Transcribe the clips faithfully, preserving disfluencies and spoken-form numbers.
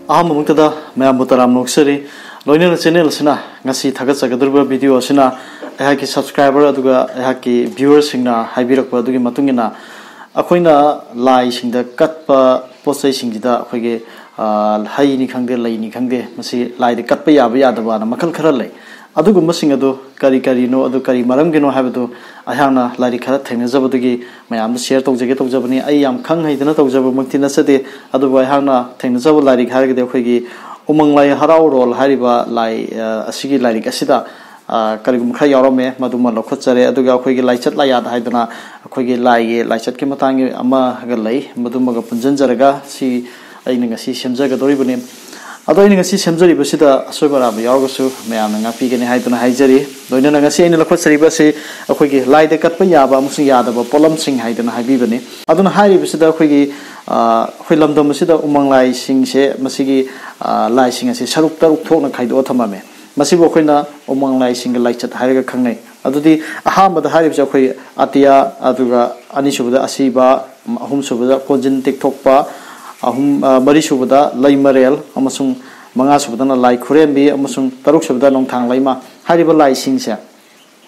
ꯑꯍꯥꯟꯕꯃꯛꯇꯗ ꯃꯌꯥꯝꯕꯨ ꯇꯔꯥꯝꯅ ꯑꯣꯛꯆꯔꯤ꯫ ꯂꯣꯏꯅꯅ ꯆꯦꯅꯦꯜ ꯑꯁꯤꯅ ꯉꯁꯤ ꯊꯥꯒꯠꯆꯒꯗꯧꯔꯤꯕ ꯚꯤꯗꯤꯑꯣ ꯑꯁꯤꯅ ꯑꯩꯍꯥꯛꯀꯤ ꯁꯕꯁꯀ꯭ꯔꯥꯏꯕꯔ ꯑꯗꯨꯒ ꯑꯩꯍꯥꯛꯀꯤ ꯚ꯭ꯌꯨꯋꯔꯁꯤꯡꯅ ꯍꯥꯏꯕꯤꯔꯛꯄ ꯑꯗꯨꯒꯤ ꯃꯇꯨꯡ ꯏꯟꯅ ꯑꯩꯈꯣꯏꯅ ꯂꯥꯏꯁꯤꯡꯗ ꯀꯠꯄ ꯄꯣꯠ ꯆꯩꯁꯤꯡꯁꯤꯗ ꯑꯩꯈꯣꯏꯒꯤ, ꯑ, ꯍꯩꯅꯤ ꯈꯪꯗꯦ, ꯂꯩꯅꯤ ꯈꯪꯗꯦ, ꯃꯁꯤ ꯂꯥꯏꯗ ꯀꯠꯄ ꯌꯥꯕ ꯌꯥꯗꯕꯅ ꯃꯈꯜ ꯈꯔ ꯂꯩ꯫ ꯑꯗꯨꯒꯨꯝꯕꯁꯤꯡ ꯑꯗꯨ ꯀꯔꯤ ꯀꯔꯤꯅꯣ, ꯑꯗꯨ ꯀꯔꯤ ꯃꯔꯝꯒꯤꯅꯣ ꯍꯥꯏꯕꯗꯨ ꯑꯩꯍꯥꯛꯅ ꯂꯥꯏꯔꯤꯛ ꯈꯔ ꯊꯦꯡꯅꯖꯕꯗꯒꯤ ꯃꯌꯥꯝꯗ ꯁꯤꯌꯔ ꯇꯧꯖꯒꯦ ꯇꯧꯖꯕꯅꯤ꯫ ꯑꯩ ꯌꯥꯝ ꯈꯪ ꯍꯩꯗꯅ ꯇꯧꯖꯕꯃꯛꯇꯤ ꯅꯠꯆꯗꯦ, ꯑꯗꯨꯕꯨ ꯑꯩꯍꯥꯛꯅ ꯊꯦꯡꯅꯖꯕ ꯂꯥꯏꯔꯤꯛ ꯍꯥꯏꯔꯒꯗꯤ ꯑꯩꯈꯣꯏꯒꯤ ꯎꯃꯪ ꯂꯥꯏ ꯍꯔꯥꯎꯔꯣꯜ ꯍꯥꯏꯔꯤꯕ ꯂꯥꯏ, ꯑ, ꯑꯁꯤꯒꯤ ꯂꯥꯏꯔꯤꯛ ꯑꯁꯤꯗ, ꯑ, ꯀꯔꯤꯒꯨꯝꯕ ꯈꯔ ꯌꯥꯎꯔꯝꯃꯦ, ꯃꯗꯨꯃ ꯂꯧꯈꯠꯆꯔꯦ꯫ ꯑꯗꯨꯒ ꯑꯩꯈꯣꯏꯒꯤ ꯂꯥꯏꯆꯠ ꯂꯥꯏꯌꯥꯠ ꯍꯥꯏꯗꯅ ꯑꯩꯈꯣꯏꯒꯤ ꯂꯥꯏꯒꯤ ꯂꯥꯏꯆꯠꯀꯤ ꯃꯇꯥꯡꯒꯤ ꯑꯃꯒ ꯂꯩ, ꯃꯗꯨꯃꯒ ꯄꯨꯟꯁꯤꯟꯖꯔꯒ ꯁꯤ ꯑꯩꯅ ꯉꯁꯤ ꯁꯦꯝꯖꯒꯗꯧꯔꯤꯕꯅꯤ꯫ ꯑꯗꯣ ꯑꯩꯅ ꯉꯁꯤ ꯁꯦꯝꯖꯔꯤꯕꯁꯤꯗ ꯑꯁꯣꯏꯕ ꯑꯔꯥꯟꯕ ꯌꯥꯎꯔꯒꯁꯨ ꯃꯌꯥꯝꯅ ꯉꯥꯛꯄꯤꯒꯅꯤ ꯍꯥꯏꯗꯨꯅ ꯍꯥꯏꯖꯔꯤ꯫ ꯂꯣꯏꯅꯅ ꯉꯁꯤ ꯑꯩꯅ ꯂꯧꯈꯠꯆꯔꯤꯕ ꯑꯁꯤ ꯑꯩꯈꯣꯏꯒꯤ ꯂꯥꯏꯗ ꯀꯠꯄ ꯌꯥꯕ ꯑꯃꯁꯨꯡ ꯌꯥꯗꯕ ꯄꯣꯠꯂꯝꯁꯤꯡ ꯍꯥꯏꯗꯨꯅ ꯍꯥꯏꯕꯤꯕꯅꯤ꯫ ꯑꯗꯨꯅ ꯍꯥꯏꯔꯤꯕꯁꯤꯗ ꯑꯩꯈꯣꯏꯒꯤ, ꯑ, ꯑꯩꯈꯣꯏ ꯂꯝꯗꯝ ꯑꯁꯤꯗ ꯎꯃꯪ ꯂꯥꯏꯁꯤꯡꯁꯦ ꯃꯁꯤꯒꯤ, ꯑ, ꯂꯥꯏꯁꯤꯡ ꯑꯁꯤ ꯁꯔꯨꯛ ꯇꯔꯨꯛ ꯊꯣꯛꯅ ꯈꯥꯏꯗꯣꯛꯑ ꯊꯝꯃꯝꯃꯦ꯫ ꯃꯁꯤꯕꯨ ꯑꯩꯈꯣꯏꯅ ꯎꯃꯪ ꯂꯥꯏꯁꯤꯡꯒꯤ ꯂꯥꯏꯆꯠ ꯍꯥꯏꯔꯒ ꯈꯪꯅꯩ꯫ ꯑꯗꯨꯗꯤ ꯑꯍꯥꯟꯕꯗ ꯍꯥꯏꯔꯤꯕꯁꯦ ꯑꯩꯈꯣꯏ ꯑꯇꯤꯌꯥ, ꯑꯗꯨꯒ ꯑꯅꯤꯁꯨꯕꯗ ꯑꯁꯤꯕ, ꯑꯍꯨꯝꯁꯨꯕꯗ ꯀꯣꯟꯖꯤꯟ ꯇꯦꯛꯊꯣꯛꯄ, ꯑꯍꯨꯝ, ꯑ, ꯃꯔꯤꯁꯨꯕꯗ ꯂꯩꯃꯔꯦꯜ, ꯑꯃꯁꯨꯡ ꯃꯉꯥꯁꯨꯕꯗꯅ ꯂꯥꯏ ꯈꯨꯔꯦꯝꯕꯤ, ꯑꯃꯁꯨꯡ ꯇꯔꯨꯛꯁꯨꯕꯗ ꯅꯣꯡꯊꯥꯡ ꯂꯩꯃ꯫ ꯍꯥꯏꯔꯤꯕ ꯂꯥꯏꯁꯤꯡꯁꯦ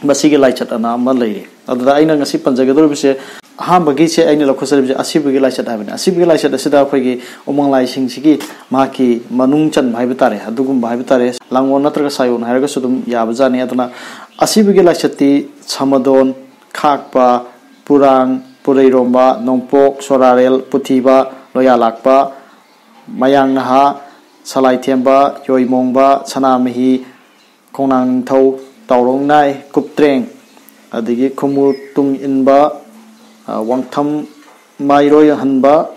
ꯃꯁꯤꯒꯤ ꯂꯥꯏꯆꯠ ꯑꯅ ꯑꯃ ꯂꯩꯔꯤ꯫ ꯑꯗꯨꯗ ꯑꯩꯅ ꯉꯁꯤ ꯄꯟꯖꯒꯗꯧꯔꯤꯕꯁꯦ, ꯑꯍꯥꯟꯕꯒꯤꯁꯦ ꯑꯩꯅ ꯂꯧꯈꯠꯆꯔꯤꯕꯁꯦ ꯑꯁꯤꯕꯒꯤ ꯂꯥꯏꯆꯠ ꯍꯥꯏꯕꯅꯤ꯫ ꯑꯁꯤꯕꯒꯤ ꯂꯥꯏꯆꯠ ꯑꯁꯤꯗ ꯑꯩꯈꯣꯏꯒꯤ ꯎꯃꯪ ꯂꯥꯏꯁꯤꯡꯁꯤꯒꯤ ꯃꯍꯥꯛꯀꯤ ꯃꯅꯨꯡ ꯆꯟꯕ ꯍꯥꯏꯕ ꯇꯥꯔꯦ, ꯑꯗꯨꯒꯨꯝꯕ ꯍꯥꯏꯕ ꯇꯥꯔꯦ, ꯂꯥꯡꯑꯣꯟ ꯅꯠꯇ꯭ꯔꯒ ꯁꯥꯏꯑꯣꯟ ꯍꯥꯏꯔꯒꯁꯨ ꯑꯗꯨꯝ ꯌꯥꯕꯖꯥꯠꯅꯤ꯫ ꯑꯗꯨꯅ ꯑꯁꯤꯕꯒꯤ ꯂꯥꯏꯆꯠꯇꯤ ꯁꯃꯗꯣꯟ, ꯈꯥꯛꯄ, ꯄꯨꯔꯥꯡ, ꯄꯨꯔꯩꯔꯣꯝꯕ, ꯅꯣꯡꯄꯣꯛ, ꯁꯣꯔꯥꯔꯦꯜ, ꯄꯨꯊꯤꯕ, ꯂꯣꯌꯥꯂꯥꯛꯄ, ꯃꯌꯥꯡ ꯅꯍꯥ, ꯁꯂꯥꯏꯊꯦꯝꯕ, ꯌꯣꯏꯃꯣꯡꯕ, ꯁꯅꯥꯃꯍꯤ, ꯈꯣꯡꯅꯥꯡ ꯅꯤꯡꯊꯧ, ꯇꯥꯎꯔꯣꯡ ꯅꯥꯏ, ꯀꯨꯞꯇ꯭ꯔꯦꯡ, ꯑꯗꯒꯤ ꯈꯨꯃꯨ ꯇꯨꯡ ꯏꯟꯕ, ꯑ, ꯋꯥꯡꯊꯝ ꯃꯥꯏꯔꯣꯏꯍꯟꯕ,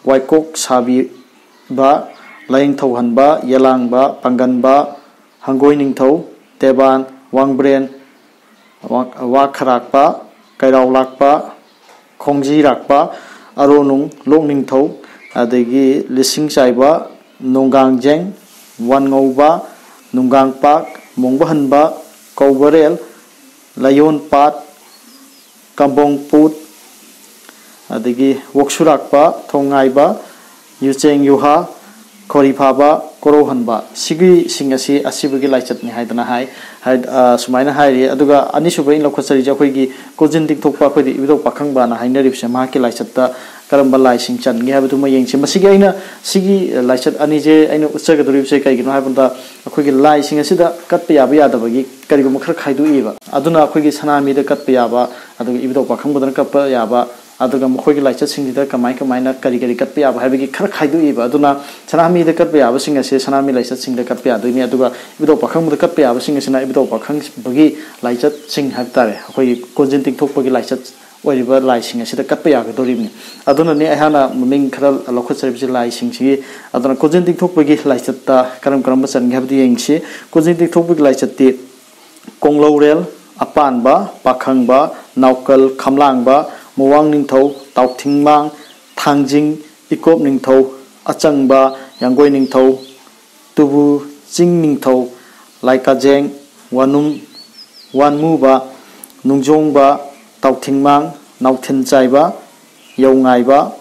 ꯋꯥꯏꯀꯣꯛ ꯁꯥꯕꯤꯕ, ꯂꯥꯏꯌꯦꯡꯊꯧꯍꯟꯕ, ꯌꯦꯂꯥꯡꯕ, ꯄꯥꯡꯒꯟꯕ, ꯍꯪꯒꯣꯏ ꯅꯤꯡꯊꯧ, ꯇꯦꯕꯥꯟ, ꯋꯥꯡꯕ꯭ꯔꯦꯟ, ꯋꯥ-, ꯋꯥ ꯈꯔꯥꯛꯄ, ꯀꯩꯔꯥꯎ ꯂꯥꯛꯄ, ꯈꯣꯡꯖꯤ ꯔꯥꯛꯄ, ꯑꯔꯣꯅꯨꯡ, ꯂꯣꯛ ꯅꯤꯡꯊꯧ, ꯑꯗꯒꯤ ꯂꯤꯁꯤꯡ ꯆꯥꯏꯕ, ꯅꯣꯡꯒꯥꯡꯖꯦꯡ, ꯋꯥꯟꯉꯧꯕ, ꯅꯨꯡꯒꯥꯡꯄꯥꯛ, ꯃꯣꯡꯕꯍꯟꯕ, ꯀꯧꯕꯔꯦꯜ, ꯂꯥꯏꯌꯣꯟꯄꯥꯠ, ꯀꯝꯕꯣꯡꯄꯨꯠ, ꯑꯗꯒꯤ ꯋꯣꯛꯁꯨꯔꯥꯛꯄ, ꯊꯣꯡꯉꯥꯏꯕ, ꯌꯨꯆꯦꯡ ꯌꯨꯍꯥ, ꯈꯣꯔꯤ ꯐꯥꯕ, ꯀꯣꯔꯧꯍꯟꯕ, ꯁꯤꯒꯤꯁꯤꯡ ꯑꯁꯤ ꯑꯁꯤꯕꯒꯤ ꯂꯥꯏꯆꯠꯅꯤ ꯍꯥꯏꯗꯅ ꯍꯥꯏ꯫ ꯍꯥꯏ-, ꯑ, ꯁꯨꯃꯥꯏꯅ ꯍꯥꯏꯔꯤ꯫ ꯑꯗꯨꯒ ꯑꯅꯤꯁꯨꯕ ꯑꯩꯅ ꯂꯧꯈꯠꯆꯔꯤꯁꯦ ꯑꯩꯈꯣꯏꯒꯤ ꯀꯣꯟꯖꯤꯟ ꯇꯤꯡꯊꯣꯛꯄ, ꯑꯩꯈꯣꯏꯗꯤ ꯏꯕꯨꯙꯧ ꯄꯥꯈꯪꯕꯅ ꯍꯥꯏꯅꯔꯤꯕꯁꯦ, ꯃꯍꯥꯛꯀꯤ ꯂꯥꯏꯆꯠꯇ ꯀꯔꯝꯕ ꯂꯥꯏꯁꯤꯡ ꯆꯟꯒꯦ ꯍꯥꯏꯕꯗꯨꯃ ꯌꯦꯡꯁꯤ꯫ ꯃꯁꯤꯒꯤ ꯑꯩꯅ ꯁꯤꯒꯤ ꯂꯥꯏꯆꯠ ꯑꯅꯤꯁꯦ ꯑꯩꯅ ꯎꯠꯆꯒꯗꯧꯔꯤꯕꯁꯦ ꯀꯩꯒꯤꯅꯣ ꯍꯥꯏꯕꯗ, ꯑꯩꯈꯣꯏꯒꯤ ꯂꯥꯏꯁꯤꯡ ꯑꯁꯤꯗ ꯀꯠꯄ ꯌꯥꯕ ꯌꯥꯗꯕꯒꯤ ꯀꯔꯤꯒꯨꯝꯕ ꯈꯔ ꯈꯥꯏꯗꯣꯛꯏꯕ꯫ ꯑꯗꯨꯅ ꯑꯩꯈꯣꯏꯒꯤ ꯁꯅꯥꯃꯤꯗ ꯀꯠꯄ ꯌꯥꯕ, ꯑꯗꯨꯒ ꯏꯕꯨꯙꯧ ꯄꯥꯈꯪꯕꯗꯅ ꯀꯠꯄ ꯌꯥꯕ, ꯑꯗꯨꯒ ꯃꯈꯣꯏꯒꯤ ꯂꯥꯏꯆꯠꯁꯤꯡꯁꯤꯗ ꯀꯃꯥꯏ ꯀꯃꯥꯏꯅ ꯀꯔꯤ ꯀꯔꯤ ꯀꯠꯄ ꯌꯥꯕ ꯍꯥꯏꯕꯒꯤ ꯈꯔ ꯈꯥꯏꯗꯣꯛꯏꯕ꯫ ꯑꯗꯨꯅ ꯁꯅꯥꯃꯤꯗ ꯀꯠꯄ ꯌꯥꯕꯁꯤꯡ ꯑꯁꯦ ꯁꯅꯥꯃꯤ ꯂꯥꯏꯆꯠꯁꯤꯡꯗ ꯀꯠꯄ ꯌꯥꯗꯣꯏꯅꯤ, ꯑꯗꯨꯒ ꯏꯕꯨꯙꯧ ꯄꯥꯈꯪꯕꯗ ꯀꯠꯄ ꯌꯥꯕꯁꯤꯡ ꯑꯁꯤꯅ ꯏꯕꯨꯙꯧ ꯄꯥꯈꯪꯕꯒꯤ ꯂꯥꯏꯆꯠꯁꯤꯡ ꯍꯥꯏꯕ ꯇꯥꯔꯦ, ꯑꯩꯈꯣꯏꯒꯤ ꯀꯣꯟꯖꯤꯟ ꯇꯤꯡꯊꯣꯛꯄꯒꯤ ꯂꯥꯏꯆꯠ ꯑꯣꯏꯔꯤꯕ ꯂꯥꯏꯁꯤꯡ ꯑꯁꯤꯗ ꯀꯠꯄ ꯌꯥꯒꯗꯧꯔꯤꯕꯅꯤ꯫ ꯑꯗꯨꯅꯅꯤ ꯑꯩꯍꯥꯛꯅ ꯃꯃꯤꯡ ꯈꯔ ꯂꯧꯈꯠꯆꯔꯤꯕꯁꯤ ꯂꯥꯏꯁꯤꯡꯁꯤꯒꯤ꯫ ꯑꯗꯨꯅ ꯀꯣꯟꯖꯤꯟ ꯇꯤꯡꯊꯣꯛꯄꯒꯤ ꯂꯥꯏꯆꯠꯇ ꯀꯔꯝ ꯀꯔꯝꯕ ꯆꯟꯒꯦ ꯍꯥꯏꯕꯗꯨ ꯌꯦꯡꯁꯤ꯫ ꯀꯣꯟꯖꯤꯟ ꯇꯤꯡꯊꯣꯛꯄꯒꯤ ꯂꯥꯏꯆꯠꯇꯤ ꯀꯣꯡꯂꯧꯔꯦꯜ, ꯑꯄꯥꯟꯕ, ꯄꯥꯈꯪꯕ, ꯅꯥꯎꯀꯜ, ꯈꯝꯂꯥꯡꯕ, ꯃꯨꯋꯥꯡ ꯅꯤꯡꯊꯧ, ꯇꯥꯎꯊꯤꯡꯃꯥꯡ, ꯊꯥꯡꯖꯤꯡ, ꯏꯀꯣꯞ ꯅꯤꯡꯊꯧ, ꯑꯆꯪꯕ, ꯌꯥꯡꯒꯣꯏ ꯅꯤꯡꯊꯧ, ꯇꯨꯕꯨ, ꯆꯤꯡ ꯅꯤꯡꯊꯧ, ꯂꯥꯏꯀꯥꯖꯦꯡ, ꯋꯥꯅꯨꯝ, ꯋꯥꯟꯃꯨꯕ, ꯅꯨꯡꯖꯣꯡꯕ, ꯇꯥꯎꯊꯤꯡꯃꯥꯡ, ꯅꯥꯎꯊꯤꯟ ꯆꯥꯏꯕ, ꯌꯧꯉꯥꯏꯕ,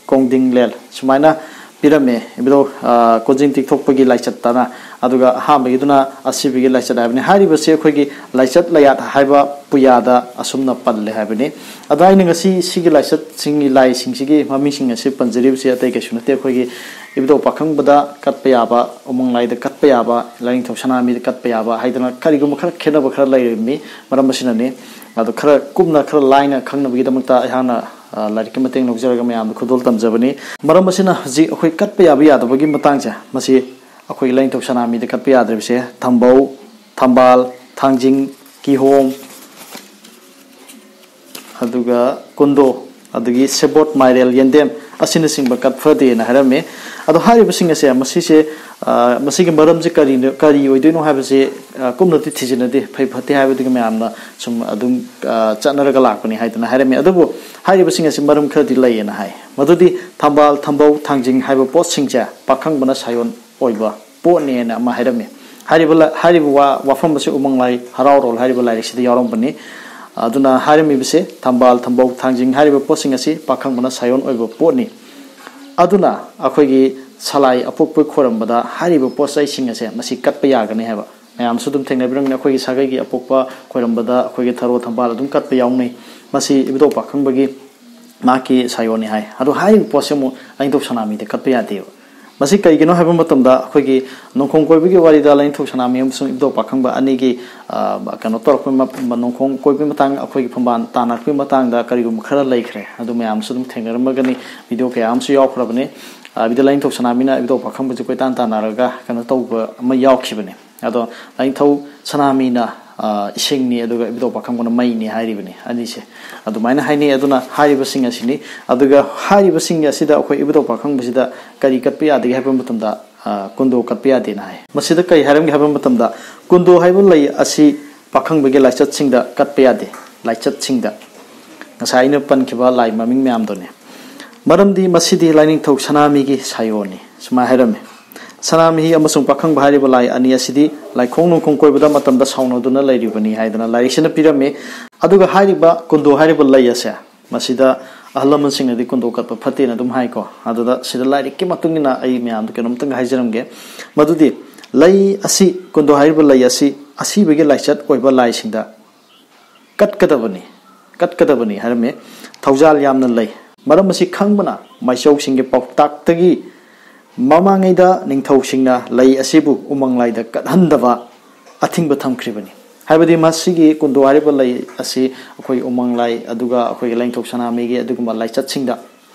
ꯀꯣꯡꯗꯤꯡꯂꯦꯜ ꯁꯨꯃꯥꯏꯅ ꯄꯤꯔꯝꯃꯦ ꯏꯕꯨꯙꯧ, ꯑ, ꯀꯣꯟꯖꯤꯟ ꯇꯤꯡꯊꯣꯛꯄꯒꯤ ꯂꯥꯏꯆꯠꯇꯅ꯫ ꯑꯗꯨꯒ ꯑꯍꯥꯟꯕꯒꯤꯗꯨꯅ ꯑꯁꯤꯕꯒꯤ ꯂꯥꯏꯆꯠ ꯍꯥꯏꯕꯅꯤ꯫ ꯍꯥꯏꯔꯤꯕꯁꯤ ꯑꯩꯈꯣꯏꯒꯤ ꯂꯥꯏꯆꯠ ꯂꯌꯥꯠ ꯍꯥꯏꯕ ꯄꯨꯌꯥꯗ ꯑꯁꯨꯝꯅ ꯄꯜꯂꯦ ꯍꯥꯏꯕꯅꯤ꯫ ꯑꯗꯣ ꯑꯩꯅ ꯉꯁꯤ ꯁꯤꯒꯤ ꯂꯥꯏꯆꯠꯁꯤꯡꯒꯤ ꯂꯥꯏꯁꯤꯡꯁꯤꯒꯤ ꯃꯃꯤꯡꯁꯤꯡ ꯑꯁꯤ ꯄꯟꯖꯔꯤꯕꯁꯤ ꯑꯇꯩ ꯀꯩꯁꯨ ꯅꯠꯇꯦ, ꯑꯩꯈꯣꯏꯒꯤ ꯏꯕꯨꯙꯧ ꯄꯥꯈꯪꯕꯗ ꯀꯠꯄ ꯌꯥꯕ, ꯎꯃꯪ ꯂꯥꯏꯗ ꯀꯠꯄ ꯌꯥꯕ, ꯂꯥꯏꯅꯤꯡꯊꯧ ꯁꯅꯥꯃꯤꯗ ꯀꯠꯄ ꯌꯥꯕ ꯍꯥꯏꯗꯅ ꯀꯔꯤꯒꯨꯝꯕ ꯈꯔ ꯈꯦꯠꯅꯕ ꯈꯔ ꯂꯩꯔꯝꯃꯤ꯫ ꯃꯔꯝ ꯑꯁꯤꯅꯅꯤ꯫ ꯑꯗꯣ ꯈꯔ ꯀꯨꯞꯅ, ꯈꯔ ꯂꯥꯏꯅ ꯈꯪꯅꯕꯒꯤꯗꯃꯛꯇ ꯑꯩꯍꯥꯛꯅ, ꯑ, ꯂꯥꯏꯔꯤꯛꯀꯤ ꯃꯇꯦꯡ ꯂꯧꯖꯔꯒ ꯃꯌꯥꯝꯗ ꯈꯨꯗꯣꯜ ꯇꯝꯖꯕꯅꯤ꯫ ꯃꯔꯝ ꯑꯁꯤꯅ ꯍꯧꯖꯤꯛ ꯑꯩꯈꯣꯏ ꯀꯠꯄ ꯌꯥꯕ ꯌꯥꯗꯕꯒꯤ ꯃꯇꯥꯡꯁꯦ, ꯃꯁꯤ ꯑꯩꯈꯣꯏꯒꯤ ꯂꯥꯏꯅꯤꯡꯊꯧ ꯁꯅꯥꯃꯤꯗ ꯀꯠꯄ ꯌꯥꯗ꯭ꯔꯤꯕꯁꯦ ꯊꯝꯕꯧ, ꯊꯝꯕꯥꯜ, ꯊꯥꯡꯖꯤꯡ, ꯀꯤꯍꯣꯝ, ꯑꯗꯨꯒ ꯀꯨꯟꯗꯣ, ꯑꯗꯒꯤ ꯁꯦꯕꯣꯠ, ꯃꯥꯏꯔꯦꯜ, ꯌꯦꯟꯗꯦꯝ ꯑꯁꯤꯅꯆꯤꯡꯕ ꯀꯠꯐꯗꯦꯅ ꯍꯥꯏꯔꯝꯃꯤ꯫ ꯑꯗꯣ ꯍꯥꯏꯔꯤꯕꯁꯤꯡ ꯑꯁꯦ, ꯃꯁꯤꯁꯦ, ꯑ, ꯃꯁꯤꯒꯤ ꯃꯔꯝꯁꯦ ꯀꯔꯤꯅꯣ, ꯀꯔꯤ ꯑꯣꯏꯗꯣꯏꯅꯣ ꯍꯥꯏꯕꯁꯦ, ꯑ, ꯀꯨꯞꯅꯗꯤ ꯊꯤꯖꯤꯟꯅꯗꯦ, ꯐꯩ ꯐꯠꯇꯦ ꯍꯥꯏꯕꯗꯨꯒꯤ ꯃꯌꯥꯝꯅ ꯁꯨꯝ ꯑꯗꯨꯝ, ꯑ, ꯆꯠꯅꯔꯒ ꯂꯥꯛꯄꯅꯤ ꯍꯥꯏꯗꯅ ꯍꯥꯏꯔꯝꯃꯤ꯫ ꯑꯗꯨꯕꯨ ꯍꯥꯏꯔꯤꯕꯁꯤꯡ ꯑꯁꯤ ꯃꯔꯝ ꯈꯔꯗꯤ ꯂꯩꯌꯦꯅ ꯍꯥꯏ꯫ ꯃꯗꯨꯗꯤ ꯊꯝꯕꯥꯜ, ꯊꯝꯕꯧ, ꯊꯥꯡꯖꯤꯡ ꯍꯥꯏꯕ ꯄꯣꯠꯁꯤꯡꯁꯦ ꯄꯥꯈꯪꯕꯅ ꯁꯥꯌꯣꯟ ꯑꯣꯏꯕ ꯄꯣꯠꯅꯦꯅ ꯑꯃ ꯍꯥꯏꯔꯝꯃꯤ꯫ ꯍꯥꯏꯔꯤꯕ ꯂ-, ꯍꯥꯏꯔꯤꯕ ꯋꯥ-, ꯋꯥꯐꯝ ꯑꯁꯤ ꯎꯃꯪ ꯂꯥꯏ ꯍꯔꯥꯎꯔꯣꯜ ꯍꯥꯏꯔꯤꯕ ꯂꯥꯏꯔꯤꯛꯁꯤꯗ ꯌꯥꯎꯔꯝꯕꯅꯤ꯫ ꯑꯗꯨꯅ ꯍꯥꯏꯔꯝꯃꯤꯕꯁꯦ ꯊꯝꯕꯥꯜ, ꯊꯝꯕꯧ, ꯊꯥꯡꯖꯤꯡ ꯍꯥꯏꯔꯤꯕ ꯄꯣꯠꯁꯤꯡ ꯑꯁꯤ ꯄꯥꯈꯪꯕꯅ ꯁꯥꯌꯣꯟ ꯑꯣꯏꯕ ꯄꯣꯠꯅꯤ꯫ ꯑꯗꯨꯅ ꯑꯩꯈꯣꯏꯒꯤ ꯁꯂꯥꯏ ꯑꯄꯣꯛꯄ ꯈꯣꯏꯔꯝꯕꯗ ꯍꯥꯏꯔꯤꯕ ꯄꯣꯠ ꯆꯩꯁꯤꯡ ꯑꯁꯦ ꯃꯁꯤ ꯀꯠꯄ ꯌꯥꯒꯅꯤ ꯍꯥꯏꯕ꯫ ꯃꯌꯥꯝꯁꯨ ꯑꯗꯨꯝ ꯊꯦꯡꯅꯕꯤꯔꯝꯒꯅꯤ, ꯑꯩꯈꯣꯏꯒꯤ ꯁꯥꯒꯩꯒꯤ ꯑꯄꯣꯛꯄ ꯈꯣꯏꯔꯝꯕꯗ ꯑꯩꯈꯣꯏꯒꯤ ꯊꯔꯣ ꯊꯝꯕꯥꯜ ꯑꯗꯨꯝ ꯀꯠꯄ ꯌꯥꯎꯅꯩ꯫ ꯃꯁꯤ ꯏꯕꯨꯙꯧ ꯄꯥꯈꯪꯕꯒꯤ ꯃꯍꯥꯛꯀꯤ ꯁꯥꯌꯣꯟꯅꯤ ꯍꯥꯏ꯫ ꯑꯗꯣ ꯍꯥꯏꯔꯤꯕ ꯄꯣꯠꯁꯦ ꯑꯃꯨꯛ ꯂꯥꯏꯅꯤꯡꯊꯧ ꯁꯅꯥꯃꯍꯤꯗ ꯀꯠꯄ ꯌꯥꯗꯦꯕ꯫ ꯃꯁꯤ ꯀꯩꯒꯤꯅꯣ ꯍꯥꯏꯕ ꯃꯇꯝꯗ, ꯑꯩꯈꯣꯏꯒꯤ ꯅꯣꯡꯈꯣꯡ ꯀꯣꯏꯕꯒꯤ ꯋꯥꯔꯤꯗ ꯂꯥꯏꯅꯤꯡꯊꯧ ꯁꯅꯥꯃꯍꯤ ꯑꯃꯁꯨꯡ ꯏꯕꯨꯙꯧ ꯄꯥꯈꯪꯕ ꯑꯅꯤꯒꯤ, ꯑ, ꯀꯩꯅꯣ ꯇꯧꯔꯛꯄ ꯃ-, ꯃ-, ꯅꯣꯡꯈꯣꯡ ꯀꯣꯏꯕꯒꯤ ꯃꯇꯥꯡ, ꯑꯩꯈꯣꯏꯒꯤ ꯐꯝꯕꯥꯜ ꯇꯥꯟꯅꯔꯛꯄꯒꯤ ꯃꯇꯥꯡꯗ ꯀꯔꯤꯒꯨꯝꯕ ꯈꯔ ꯂꯩꯈ꯭ꯔꯦ꯫ ꯑꯗꯨ ꯃꯌꯥꯝꯁꯨ ꯑꯗꯨꯝ ꯊꯦꯡꯅꯔꯝꯃꯒꯅꯤ, ꯚꯤꯗꯤꯑꯣ ꯀꯌꯥ ꯑꯃꯁꯨ ꯌꯥꯎꯈ꯭ꯔꯕꯅꯤ꯫ ꯑ, ꯏꯕꯨꯙꯧ ꯂꯥꯏꯅꯤꯡꯊꯧ ꯁꯅꯥꯃꯍꯤꯅ ꯏꯕꯨꯙꯧ ꯄꯥꯈꯪꯕꯁꯦ ꯀꯣꯏꯇꯥꯟ ꯇꯥꯟꯅꯔꯒ ꯀꯩꯅꯣ ꯇꯧꯕ ꯑꯃ ꯌꯥꯎꯈꯤꯕꯅꯤ꯫ ꯑꯗꯣ ꯂꯥꯏꯅꯤꯡꯊꯧ ꯁꯅꯥꯃꯍꯤꯅ, ꯑ, ꯏꯁꯤꯡꯅꯤ, ꯑꯗꯨꯒ ꯏꯕꯨꯙꯧ ꯄꯥꯈꯪꯕꯅ ꯃꯩꯅꯤ ꯍꯥꯏꯔꯤꯕꯅꯤ ꯑꯅꯤꯁꯦ꯫ ꯑꯗꯨꯃꯥꯏꯅ ꯍꯥꯏꯅꯩ꯫ ꯑꯗꯨꯅ ꯍꯥꯏꯔꯤꯕꯁꯤꯡ ꯑꯁꯤꯅꯤ꯫ ꯑꯗꯨꯒ ꯍꯥꯏꯔꯤꯕꯁꯤꯡ ꯑꯁꯤꯗ ꯑꯩꯈꯣꯏ ꯏꯕꯨꯙꯧ ꯄꯥꯈꯪꯕꯁꯤꯗ ꯀꯔꯤ ꯀꯠꯄ ꯌꯥꯗꯒꯦ ꯍꯥꯏꯕ ꯃꯇꯝꯗ, ꯑ, ꯀꯨꯟꯗꯣ ꯀꯠꯄ ꯌꯥꯗꯦꯅ ꯍꯥꯏ꯫ ꯃꯁꯤꯗ ꯀꯔꯤ ꯍꯥꯏꯔꯝꯒꯦ ꯍꯥꯏꯕ ꯃꯇꯝꯗ, ꯀꯨꯟꯗꯣ ꯍꯥꯏꯕ ꯂꯩ ꯑꯁꯤ ꯄꯥꯈꯪꯕꯒꯤ ꯂꯥꯏꯆꯠꯁꯤꯡꯗ ꯀꯠꯄ ꯌꯥꯗꯦ꯫ ꯂꯥꯏꯆꯠꯁꯤꯡꯗ, ꯉꯁꯥꯏ ꯑꯩꯅ ꯄꯟꯈꯤꯕ ꯂꯥꯏ ꯃꯃꯤꯡ ꯃꯌꯥꯝꯗꯨꯅꯤ꯫ ꯃꯔꯝꯗꯤ ꯃꯁꯤꯗꯤ ꯂꯥꯏꯅꯤꯡꯊꯧ ꯁꯅꯥꯃꯍꯤꯒꯤ ꯁꯥꯌꯣꯟꯅꯤ꯫ ꯁꯨꯃꯥꯏꯅ ꯍꯥꯏꯔꯝꯃꯤ, "ꯁꯅꯥꯃꯍꯤ ꯑꯃꯁꯨꯡ ꯄꯥꯈꯪꯕ ꯍꯥꯏꯔꯤꯕ ꯂꯥꯏ ꯑꯅꯤ ꯑꯁꯤꯗꯤ ꯂꯥꯏꯈꯣꯡ ꯅꯣꯡꯈꯣꯡ ꯀꯣꯏꯕꯗ ꯃꯇꯝꯗ ꯁꯥꯎꯅꯗꯨꯅ ꯂꯩꯔꯤꯕꯅꯤ" ꯍꯥꯏꯗꯅ ꯂꯥꯏꯔꯤꯛꯁꯤꯅ ꯄꯤꯔꯝꯃꯤ꯫ ꯑꯗꯨꯒ ꯍꯥꯏꯔꯤꯕ ꯀꯨꯟꯗꯣ ꯍꯥꯏꯔꯤꯕ ꯂꯩ ꯑꯁꯦ, ꯃꯁꯤꯗ ꯑꯍꯜ ꯂꯃꯟꯁꯤꯡꯅꯗꯤ ꯀꯨꯟꯗꯣ ꯀꯠꯄ ꯐꯠꯇꯦꯅ ꯑꯗꯨꯝ ꯍꯥꯏꯀꯣ꯫ ꯑꯗꯨꯗ ꯁꯤꯗ ꯂꯥꯏꯔꯤꯛꯀꯤ ꯃꯇꯨꯡ ꯏꯟꯅ ꯑꯩ ꯃꯌꯥꯝꯗ ꯀꯩꯅꯣꯝꯇꯪ ꯍꯥꯏꯖꯔꯝꯒꯦ꯫ ꯃꯗꯨꯗꯤ ꯂꯩ ꯑꯁꯤ, ꯀꯨꯟꯗꯣ ꯍꯥꯏꯔꯤꯕ ꯂꯩ ꯑꯁꯤ ꯑꯁꯤꯕꯒꯤ ꯂꯥꯏꯆꯠ ꯑꯣꯏꯕ ꯂꯥꯏꯁꯤꯡꯗ ꯀꯠꯀꯗꯕꯅꯤ, ꯀꯠꯀꯗꯕꯅꯤ ꯍꯥꯏꯔꯝꯃꯤ꯫ ꯊꯧꯖꯥꯜ ꯌꯥꯝꯅ ꯂꯩ꯫ ꯃꯔꯝ ꯑꯁꯤ ꯈꯪꯕꯅ ꯃꯥꯏꯆꯧꯁꯤꯡꯒꯤ ꯄꯥꯎꯇꯥꯛꯇꯒꯤ ꯃꯃꯥꯡꯉꯩꯗ ꯅꯤꯡꯊꯧꯁꯤꯡꯅ ꯂꯩ ꯑꯁꯤꯕꯨ ꯎꯃꯪ ꯂꯥꯏꯗ ꯀꯠꯍꯟꯗꯕ ꯑꯊꯤꯡꯕ ꯊꯝꯈ꯭ꯔꯤꯕꯅꯤ꯫ ꯍꯥꯏꯕꯗꯤ ꯃꯁꯤꯒꯤ ꯀꯨꯟꯗꯣ ꯍꯥꯏꯔꯤꯕ ꯂꯩ ꯑꯁꯤ ꯑꯩꯈꯣꯏ ꯎꯃꯪ ꯂꯥꯏ, ꯑꯗꯨꯒ ꯑꯩꯈꯣꯏꯒꯤ ꯂꯥꯏꯅꯤꯡꯊꯧ ꯁꯅꯥꯃꯍꯤꯒꯤ ꯑꯗꯨꯒꯨꯝꯕ ꯂꯥꯏꯆꯠꯁꯤꯡꯗ,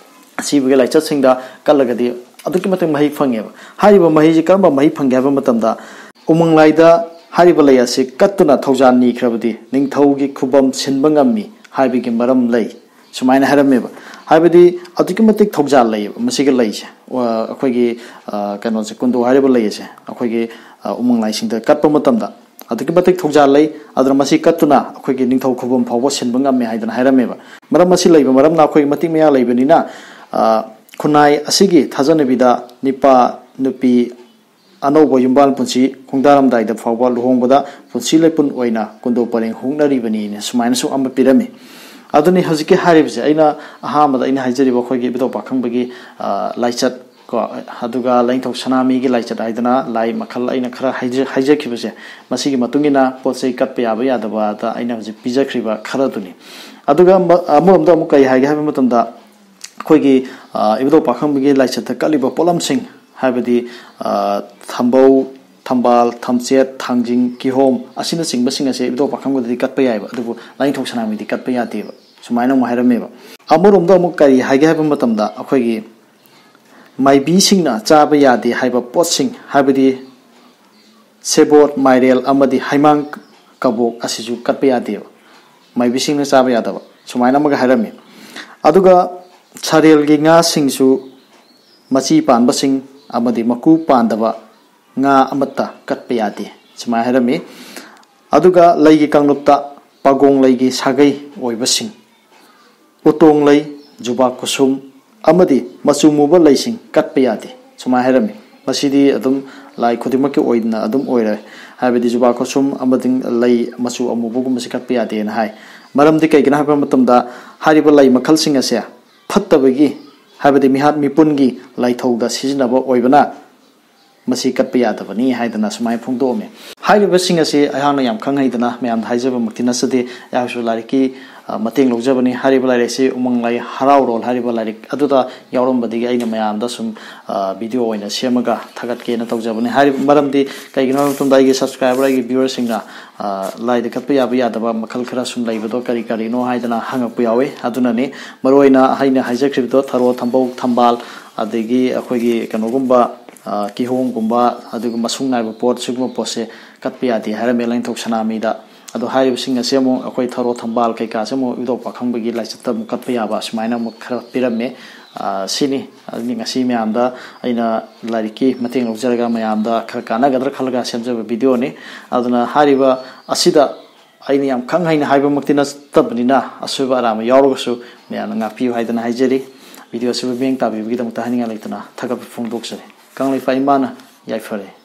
ꯑꯁꯤꯕꯒꯤ ꯂꯥꯏꯆꯠꯁꯤꯡꯗ ꯀꯠꯂꯒꯗꯤ ꯑꯗꯨꯛꯀꯤ ꯃꯇꯤꯛ ꯃꯍꯩ ꯐꯪꯉꯦꯕ꯫ ꯍꯥꯏꯔꯤꯕ ꯃꯍꯩꯁꯤ ꯀꯔꯝꯕ ꯃꯍꯩ ꯐꯪꯒꯦ ꯍꯥꯏꯕ ꯃꯇꯝꯗ, ꯎꯃꯪ ꯂꯥꯏꯗ ꯍꯥꯏꯔꯤꯕ ꯂꯩ ꯑꯁꯤ ꯀꯠꯇꯨꯅ ꯊꯧꯖꯥꯜ ꯅꯤꯈ꯭ꯔꯕꯗꯤ ꯅꯤꯡꯊꯧꯒꯤ ꯈꯨꯕꯝ ꯁꯤꯟꯕ ꯉꯝꯃꯤ ꯍꯥꯏꯕꯒꯤ ꯃꯔꯝ ꯂꯩ꯫ ꯁꯨꯃꯥꯏꯅ ꯍꯥꯏꯔꯝꯃꯦꯕ꯫ ꯍꯥꯏꯕꯗꯤ ꯑꯗꯨꯛꯀꯤ ꯃꯇꯤꯛ ꯊꯧꯖꯥꯜ ꯂꯩꯌꯦꯕ ꯃꯁꯤꯒꯤ ꯂꯩꯁꯦ꯫ ꯑ, ꯑꯩꯈꯣꯏꯒꯤ, ꯑ, ꯀꯩꯅꯣꯁꯦ, ꯀꯨꯟꯗꯣ ꯍꯥꯏꯔꯤꯕ ꯂꯩ ꯑꯁꯦ ꯑꯩꯈꯣꯏꯒꯤ, ꯑ, ꯎꯃꯪ ꯂꯥꯏꯁꯤꯡꯗ ꯀꯠꯄ ꯃꯇꯝꯗ ꯑꯗꯨꯛꯀꯤ ꯃꯇꯤꯛ ꯊꯧꯖꯥꯜ ꯂꯩ꯫ ꯑꯗꯨꯅ ꯃꯁꯤ ꯀꯠꯇꯨꯅ ꯑꯩꯈꯣꯏꯒꯤ ꯅꯤꯡꯊꯧ ꯈꯨꯕꯝ ꯐꯥꯎꯕ ꯁꯤꯟꯕ ꯉꯝꯃꯦ ꯍꯥꯏꯗꯅ ꯍꯥꯏꯔꯝꯃꯦꯕ꯫ ꯃꯔꯝ ꯑꯁꯤ ꯂꯩꯕ ꯃꯔꯝꯅ ꯑꯩꯈꯣꯏꯒꯤ ꯃꯇꯤꯛ ꯃꯌꯥ ꯂꯩꯕꯅꯤꯅ, ꯑ, ꯈꯨꯟꯅꯥꯏ ꯑꯁꯤꯒꯤ ꯊꯥꯖꯅꯕꯤꯗ ꯅꯤꯄꯥ ꯅꯨꯄꯤ ꯑꯅꯧꯕ ꯌꯨꯝꯕꯥꯜ ꯄꯨꯟꯁꯤ ꯈꯣꯡꯗꯥꯔꯝꯗꯥꯏꯗ ꯐꯥꯎꯕ ꯂꯨꯍꯣꯡꯕꯗ ꯄꯨꯟꯁꯤ ꯂꯩꯄꯨꯟ ꯑꯣꯏꯅ ꯀꯨꯟꯗꯣ ꯄꯔꯦꯡ ꯍꯨꯛꯅꯔꯤꯕꯅꯤꯅ ꯁꯨꯃꯥꯏꯅꯁꯨ ꯑꯃ ꯄꯤꯔꯝꯃꯤ꯫ ꯑꯗꯨꯅꯤ ꯍꯧꯖꯤꯛꯀꯤ ꯍꯥꯏꯔꯤꯕꯁꯦ, ꯑꯩꯅ ꯑꯍꯥꯟꯕꯗ ꯑꯩꯅ ꯍꯥꯏꯖꯔꯤꯕ ꯑꯩꯈꯣꯏꯒꯤ ꯏꯕꯨꯙꯧ ꯄꯥꯈꯪꯕꯒꯤ, ꯑ, ꯂꯥꯏꯆꯠ ꯀꯣ, ꯑꯗꯨꯒ ꯂꯥꯏꯅꯤꯡꯊꯧ ꯁꯅꯥꯃꯍꯤꯒꯤ ꯂꯥꯏꯆꯠ ꯍꯥꯏꯗꯅ ꯂꯥꯏ ꯃꯈꯜ ꯑꯩꯅ ꯈꯔ ꯍꯥꯏꯖ-, ꯍꯥꯏꯖꯈꯤꯕꯁꯦ, ꯃꯁꯤꯒꯤ ꯃꯇꯨꯡ ꯏꯟꯅ ꯄꯣꯠ ꯆꯩ ꯀꯠꯄ ꯌꯥꯕ ꯌꯥꯗꯕꯗ ꯑꯩꯅ ꯍꯧꯖꯤꯛ ꯄꯤꯖꯈ꯭ꯔꯤꯕ ꯈꯔꯗꯨꯅꯤ꯫ ꯑꯗꯨꯒ ꯃ-, ꯑꯃꯔꯣꯝꯗ ꯑꯃꯨꯛ ꯀꯔꯤ ꯍꯥꯏꯒꯦ ꯍꯥꯏꯕ ꯃꯇꯝꯗ, ꯑꯩꯈꯣꯏꯒꯤ, ꯑ, ꯏꯕꯨꯙꯧ ꯄꯥꯈꯪꯕꯒꯤ ꯂꯥꯏꯆꯠꯇ ꯀꯠꯂꯤꯕ ꯄꯣꯠꯂꯝꯁꯤꯡ, ꯍꯥꯏꯕꯗꯤ, ꯑ, ꯊꯝꯕꯧ, ꯊꯝꯕꯥꯜ, ꯊꯝꯆꯦꯠ, ꯊꯥꯡꯖꯤꯡ, ꯀꯤꯍꯣꯝ ꯑꯁꯤꯅꯆꯤꯡꯕꯁꯤꯡ ꯑꯁꯦ ꯏꯕꯨꯙꯧ ꯄꯥꯈꯪꯕꯗꯗꯤ ꯀꯠꯄ ꯌꯥꯏꯑꯕ, ꯑꯗꯨꯕꯨ ꯂꯥꯏꯅꯤꯡꯊꯧ ꯁꯅꯥꯃꯍꯤꯗꯤ ꯀꯠꯄ ꯌꯥꯗꯦꯕ꯫ ꯁꯨꯃꯥꯏꯅ ꯑꯃꯨꯛ ꯍꯥꯏꯔꯝꯃꯦꯕ꯫ ꯑꯃꯔꯣꯝꯗ ꯑꯃꯨꯛ ꯀꯔꯤ ꯍꯥꯏꯒꯦ ꯍꯥꯏꯕ ꯃꯇꯝꯗ, ꯑꯩꯈꯣꯏꯒꯤ ꯃꯥꯏꯕꯤꯁꯤꯡꯅ ꯆꯥꯕ ꯌꯥꯗꯦ ꯍꯥꯏꯕ ꯄꯣꯠꯁꯤꯡ, ꯍꯥꯏꯕꯗꯤ ꯁꯦꯕꯣꯠ, ꯃꯥꯏꯔꯦꯜ ꯑꯃꯗꯤ ꯍꯩꯃꯥꯡ ꯀꯕꯣꯛ ꯑꯁꯤꯁꯨ ꯀꯠꯄ ꯌꯥꯗꯦꯕ, ꯃꯥꯏꯕꯤꯁꯤꯡꯅ ꯆꯥꯕ ꯌꯥꯗꯕ, ꯁꯨꯃꯥꯏꯅ ꯑꯃꯒ ꯍꯥꯏꯔꯝꯃꯤ꯫ ꯑꯗꯨꯒ ꯁꯔꯦꯜꯒꯤ ꯉꯥꯁꯤꯡꯁꯨ ꯃꯆꯤ ꯄꯥꯟꯕꯁꯤꯡ ꯑꯃꯗꯤ ꯃꯀꯨ ꯄꯥꯟꯗꯕ ꯉꯥ ꯑꯃꯠꯇ ꯀꯠꯄ ꯌꯥꯗꯦ, ꯁꯨꯃꯥꯏꯅ ꯍꯥꯏꯔꯝꯃꯤ꯫ ꯑꯗꯨꯒ ꯂꯩꯒꯤ ꯀꯥꯡꯂꯨꯞꯇ ꯄꯥꯒꯣꯡ ꯂꯩꯒꯤ ꯁꯥꯒꯩ ꯑꯣꯏꯕꯁꯤꯡ, ꯎꯇꯣꯡ ꯂꯩ, ꯖꯨꯕꯥ ꯀꯨꯁꯨꯝ ꯑꯃꯗꯤ ꯃꯆꯨ ꯃꯨꯕ ꯂꯩꯁꯤꯡ ꯀꯠꯄ ꯌꯥꯗꯦ, ꯁꯨꯃꯥꯏꯅ ꯍꯥꯏꯔꯝꯃꯤ꯫ ꯃꯁꯤꯗꯤ ꯑꯗꯨꯝ ꯂꯥꯏ ꯈꯨꯗꯤꯡꯃꯛꯀꯤ ꯑꯣꯏꯅ ꯑꯗꯨꯝ ꯑꯣꯏꯔꯦ, ꯍꯥꯏꯕꯗꯤ ꯖꯨꯕꯥ ꯀꯨꯁꯨꯝ ꯑꯃꯗꯤ ꯂꯩ ꯃꯆꯨ ꯑꯃꯨꯕꯒꯨꯝꯕꯁꯤ ꯀꯠꯄ ꯌꯥꯗꯦꯅ ꯍꯥꯏ꯫ ꯃꯔꯝꯗꯤ ꯀꯩꯒꯤꯅꯣ ꯍꯥꯏꯕ ꯃꯇꯝꯗ, ꯍꯥꯏꯔꯤꯕ ꯂꯩ ꯃꯈꯜꯁꯤꯡ ꯑꯁꯦ ꯐꯠꯇꯕꯒꯤ, ꯍꯥꯏꯕꯗꯤ ꯃꯤꯍꯥꯠ ꯃꯤꯄꯨꯟꯒꯤ ꯂꯥꯏꯊꯧꯗ ꯁꯤꯖꯤꯟꯅꯕ ꯑꯣꯏꯕꯅ, ꯃꯁꯤ ꯀꯠꯄ ꯌꯥꯗꯕꯅꯤ ꯍꯥꯏꯗꯅ ꯁꯨꯃꯥꯏꯅ ꯐꯣꯡꯗꯣꯛꯑꯝꯃꯤ꯫ ꯍꯥꯏꯔꯤꯕꯁꯤꯡ ꯑꯁꯤ ꯑꯩꯍꯥꯛꯅ ꯌꯥꯝ ꯈꯪ ꯍꯩꯗꯅ ꯃꯌꯥꯝꯗ ꯍꯥꯏꯖꯕꯃꯛꯇꯤ ꯅꯠꯆꯗꯦ꯫ ꯑꯩꯍꯥꯛꯁꯨ ꯂꯥꯏꯔꯤꯛꯀꯤ, ꯑ, ꯃꯇꯦꯡ ꯂꯧꯖꯕꯅꯤ꯫ ꯍꯥꯏꯔꯤꯕ ꯂꯥꯏꯔꯤꯛ ꯑꯁꯤ ꯎꯃꯪ ꯂꯥꯏ ꯍꯔꯥꯎꯔꯣꯜ ꯍꯥꯏꯔꯤꯕ ꯂꯥꯏꯔꯤꯛ ꯑꯗꯨꯗ ꯌꯥꯎꯔꯝꯕꯗꯒꯤ ꯑꯩꯅ ꯃꯌꯥꯝꯗ ꯁꯨꯝ, ꯑ, video ꯑꯣꯏꯅ ꯁꯦꯝꯃꯒ ꯊꯥꯒꯠꯀꯦꯅ ꯇꯧꯖꯕꯅꯤ꯫ ꯍꯥꯏꯔꯤꯕ ꯃꯔꯝꯗꯤ ꯀꯩꯒꯤꯅꯣ ꯍꯥꯏꯕ ꯃꯇꯝꯗ ꯑꯩꯒꯤ subscriber, ꯑꯩꯒꯤ viewerꯁꯤꯡꯅ, ꯑ, ꯂꯥꯏꯗ ꯀꯠꯄ ꯌꯥꯕ ꯌꯥꯗꯕ ꯃꯈꯜ ꯈꯔ ꯁꯨꯝ ꯂꯩꯕꯗꯣ ꯀꯔꯤ ꯀꯔꯤꯅꯣ ꯍꯥꯏꯗꯅ ꯍꯪꯉꯛꯄ ꯌꯥꯎꯋꯤ꯫ ꯑꯗꯨꯅꯅꯤ ꯃꯔꯨꯑꯣꯏꯅ ꯑꯩꯅ ꯍꯥꯏꯖꯈ꯭ꯔꯤꯕꯗꯣ ꯊꯔꯣ, ꯊꯝꯕꯧ, ꯊꯝꯕꯥꯜ, ꯑꯗꯒꯤ ꯑꯩꯈꯣꯏꯒꯤ ꯀꯩꯅꯣꯒꯨꯝꯕ, ꯑ, ꯀꯤꯍꯣꯝꯒꯨꯝꯕ, ꯑꯗꯨꯒ ꯃꯁꯨꯡ ꯅꯥꯏꯕ ꯄꯣꯠ, ꯁꯤꯒꯨꯝꯕ ꯄꯣꯠꯁꯦ ꯀꯠꯄ ꯌꯥꯗꯦ ꯍꯥꯏꯔꯝꯃꯦ ꯂꯥꯏꯅꯤꯡꯊꯧ ꯁꯅꯥꯃꯍꯤꯗ꯫ ꯑꯗꯣ ꯍꯥꯏꯔꯤꯕꯁꯤꯡ ꯑꯁꯦ ꯑꯃꯨꯛ ꯑꯩꯈꯣꯏ ꯊꯔꯣ ꯊꯝꯕꯥꯜ ꯀꯩꯀꯥꯁꯦ ꯑꯃꯨꯛ ꯏꯕꯨꯙꯧ ꯄꯥꯈꯪꯕꯒꯤ ꯂꯥꯏꯆꯠꯇ ꯑꯃꯨꯛ ꯀꯠꯄ ꯌꯥꯕ ꯑꯁꯨꯃꯥꯏꯅ ꯑꯃꯨꯛ ꯈꯔ ꯄꯤꯔꯝꯃꯦ꯫ ꯑ, ꯁꯤꯅꯤ꯫ ꯑꯗꯨꯅꯤ ꯉꯁꯤ ꯃꯌꯥꯝꯗ ꯑꯩꯅ ꯂꯥꯏꯔꯤꯛꯀꯤ ꯃꯇꯦꯡ ꯂꯧꯖꯔꯒ ꯃꯌꯥꯝꯗ ꯈꯔ ꯀꯥꯟꯅꯒꯗ꯭ꯔꯥ ꯈꯜꯂꯒ ꯁꯦꯝꯖꯕ videoꯅꯤ꯫ ꯑꯗꯨꯅ ꯍꯥꯏꯔꯤꯕ ꯑꯁꯤꯗ ꯑꯩꯅ ꯌꯥꯝ ꯈꯪ ꯍꯩꯅ ꯍꯥꯏꯕꯃꯛꯇꯤ ꯅꯠꯇꯕꯅꯤꯅ ꯑꯁꯣꯏꯕ ꯑꯔꯥꯟꯕ ꯌꯥꯎꯔꯒꯁꯨ ꯃꯌꯥꯝꯅ ꯉꯥꯛꯄꯤꯌꯨ ꯍꯥꯏꯗꯅ ꯍꯥꯏꯖꯔꯤ꯫ Video ꯑꯁꯤꯕꯨ ꯃꯤꯠꯌꯦꯡ ꯇꯥꯕꯤꯕꯒꯤꯗꯃꯛꯇ ꯍꯥꯏꯅꯤꯡꯉꯥꯏ ꯂꯩꯇꯅ ꯊꯥꯒꯠꯄ ꯐꯣꯡꯗꯣꯛꯆꯔꯤ꯫ ꯀꯪꯂꯩꯄꯥꯛ ꯏꯃꯥꯅ ꯌꯥꯏꯐꯔꯦ꯫